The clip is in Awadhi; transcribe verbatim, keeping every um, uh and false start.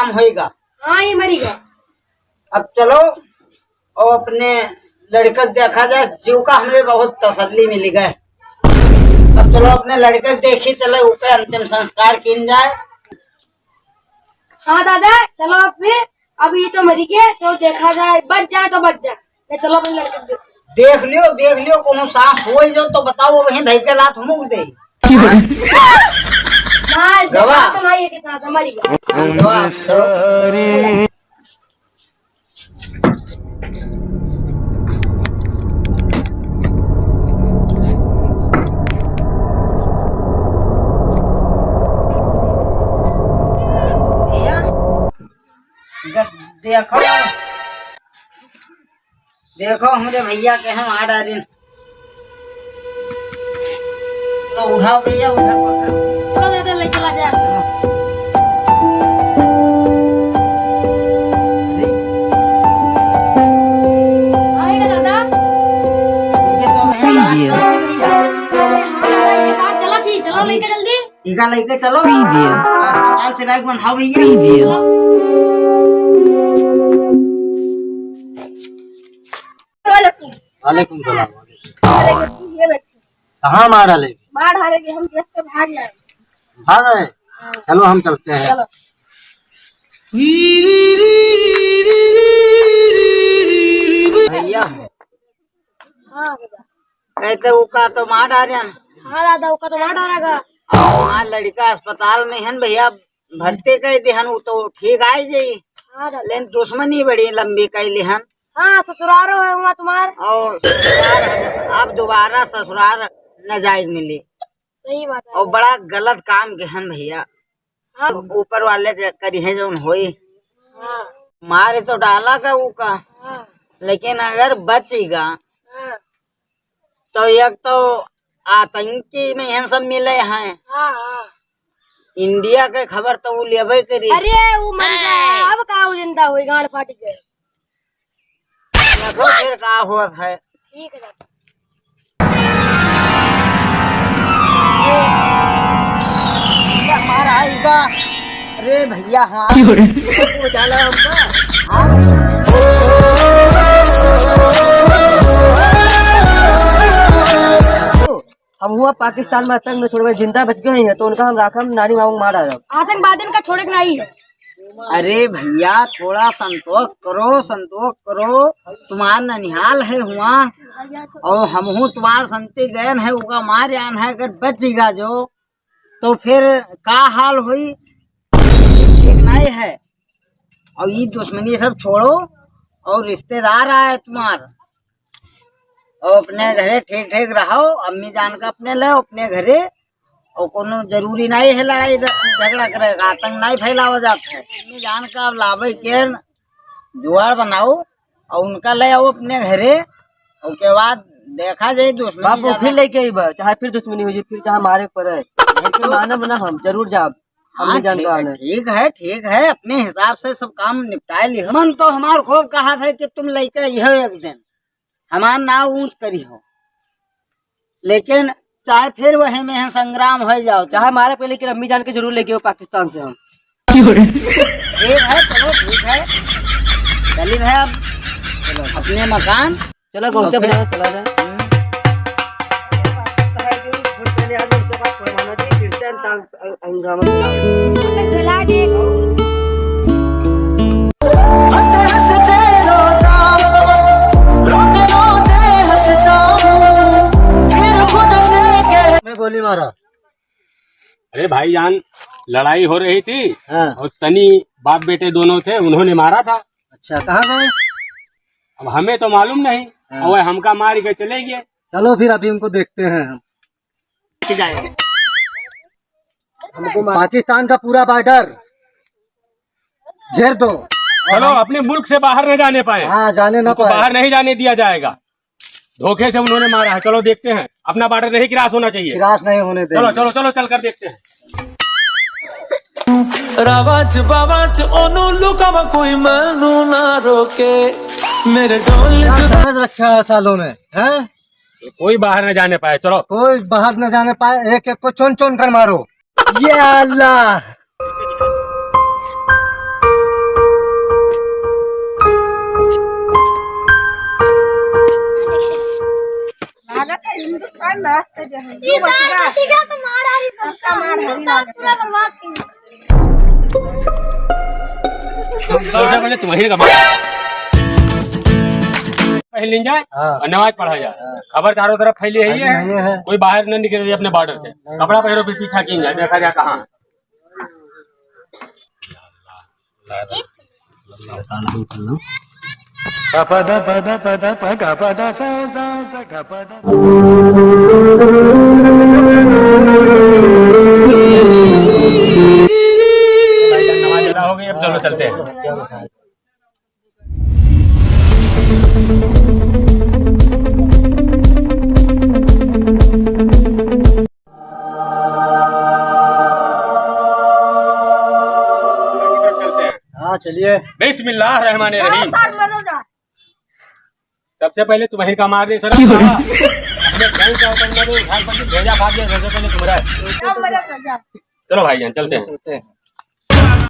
काम होइगा। हाँ, ये मरिगा। अब चलो, और अपने लड़का के देखा जाए, जीव का हमरे बहुत तसल्ली मिली गए। अब चलो, अपने लड़के के देखी चले, ओके अंतिम संस्कार कीन जाए। हाँ दादा, चलो अब फिर, अब ये तो मरी गए, तो देखा जाए, बच जाए तो बच जाए। ले चलो अपने लड़के को देखो। देख लियो, देख लियो, कोनो सांस होई जो तो बताओ, वहीं धई के लात मुक दे। ना, इस गवा। जगह तो नहीं है कितना, तो मर गया। हाँ, गवा, चलो। भैया, इधर देखो। देखो, हमरे भैया के हम आ डारिन। तो उठाओ भैया, उधर पकड़ो। चलो दादा, ले चला जा। आएगा दादा। ये तो बहन भैया। अरे हाँ, ये साथ चला थी, चलो अभी लेके जल्दी। इका लेके चलो। अस्पताल से डायरेक्ट बंधाओ भैया। वालेकुम सलाम। ये बैठो। कहाँ मारा ले? मार हारे के हम देख के भाग जाए। भाग गए? हाँ। चलो हम चलते हैं। चलो। भैया। हाँ, भैया। कहते उका तो मार डारे हैं। हाँ दादा, उका तो मार डारेगा। हाँ, लड़का अस्पताल में है न भैया, भर्ती कर दे हन, वो तो ठीक आए जाई। हाँ दादा। लेकिन दुश्मनी बड़ी लंबी कर ली हन। हाँ, ससुरारो है हुआ तुम्हार। और ससुरार अब दोबारा ससुरार न जाए मिली। सही बात है। और बड़ा गलत काम के हन भैया। हाँ। ऊपर वाले जे करी है जौन होई। हाँ। मारे तो डाला का ऊ का। हाँ। लेकिन अगर बचेगा, हाँ। तो एक तो आतंकी में यहन सब मिले हैं। हाँ, हाँ। इंडिया के खबर तो ऊ लेबे करी। अरे, ऊ मर गया, अब का ऊ जिंदा होई, गांड फाटी के। देखो फिर का होत है। ठीक है। ये हमारा आएगा। अरे भैया, हाँ। क्यों रे? बचा लो हमको। हाँ भैया। हम हुआ पाकिस्तान में आतंक न छोड़वे, जिंदा बच गए हैं तो उनका हम राखम नानी मांग मार डालब। आतंकवादिन का छोड़े के नहीं। अरे भैया, थोड़ा संतोष करो, संतोष करो। तुम्हार ननिहाल है हुआ, और हमहू तुम्हार संती गयन है, उका मार आन है, अगर बच जीगा जो, तो फिर का हाल होई? ठीक नहीं है। और ये दुश्मनी सब छोड़ो, और रिश्तेदार आए तुम्हार, और अपने घरे ठीक ठीक रहो, अम्मी जान का अपने ले अपने घरे, और कोनो जरूरी नहीं है लड़ाई झ-, झगड़ा करे का, आतंक नहीं फैलावा जात है। अम्मी जान का अब लावे के जुगाड़ बनाओ और उनका ले आओ अपने घरे, और के बाद देखा जाए दुश्मनी बाबू ज्यादा। फिर लेके आई बा, चाहे फिर दुश्मनी हो जाए, फिर चाहे मारे पड़े, लेकिन मानब ना हम, जरूर जाब। हाँ, अम्मी जान ठीक का है, आने। ठीक है, ठीक है, अपने हिसाब से सब काम निपटाए लिहो। मन तो हमार खूब कहा था कि तुम लेके आई हो एक दिन, हमार नाव ऊंच करी हो, लेकिन चाहे फिर वही में है संग्राम हो जाओ, चाहे मारे पहले कि अम्मी जान के जरूर लेके आओ पाकिस्तान से हम। ठीक है, चलो ठीक है, चलित है अब चलो। अपने मकान। चलो, गौचा तो फिर बजाओ, चला जाए। हम्म। हंगामा फैलाओ। फैला दे। हंस हंस के रोता हूँ, रोते रोते हंसता हूँ, फिर खुद से कह- मैं गोली मारा। अरे भाईजान, लड़ाई हो रही थी हाँ। और तनी बाप बेटे दोनों थे, उन्होंने मारा था। अच्छा, कहाँ गए? अब हमें तो मालूम नहीं, हाँ। और हमका मार के चले गए। चलो फिर अभी उनको देखते हैं हम। पाकिस्तान का पूरा बॉर्डर घेर दो। चलो, अपने मुल्क से बाहर न जाने पाए। हाँ, जाने ना उनको पाए। बाहर नहीं जाने दिया जाएगा। धोखे से उन्होंने मारा है। चलो देखते हैं, अपना बॉर्डर नहीं क्रॉस होना चाहिए। क्रॉस नहीं होने देंगे। चलो, चलो, चलो, चल कर देखते हैं। रावाच बावाच ओनू लुकावा कोई मैनू ना रोके। मेरे ढोल क्या समझ रखा है सालों ने, हैं? कोई बाहर न जाने पाए, चलो। कोई बाहर न जाने पाए, एक एक को चुन चुन कर मारो। या अल्लाह। ये सार बच्ची का तो मार आ रही, सबका मार आ रही, उस्ताद पूरा बर्बाद कर दिया। सबसे पहले तुम्हें का मार। पहन लीन जाए हाँ। और नमाज पढ़ा जाए। हाँ। खबर चारों तरफ फैली है, फैली है। कोई बाहर न निकले अपने बॉर्डर से। नहीं। कपड़ा पहनो, फिर पीछा कीन जाए, देखा जाए कहाँ। भाई जान, नमाज अदा हो गई, अब चलो चलते हैं। हाँ, चलिए। बिस्मिल्लाह रहमान रहीम। सबसे पहले तुम्हें का मार दे सर। अपने भाई का अपन में उठा के भेजा खा दिया सबसे पहले तुम्हारा। चलो भाई जान, चलते हैं। चलते हैं।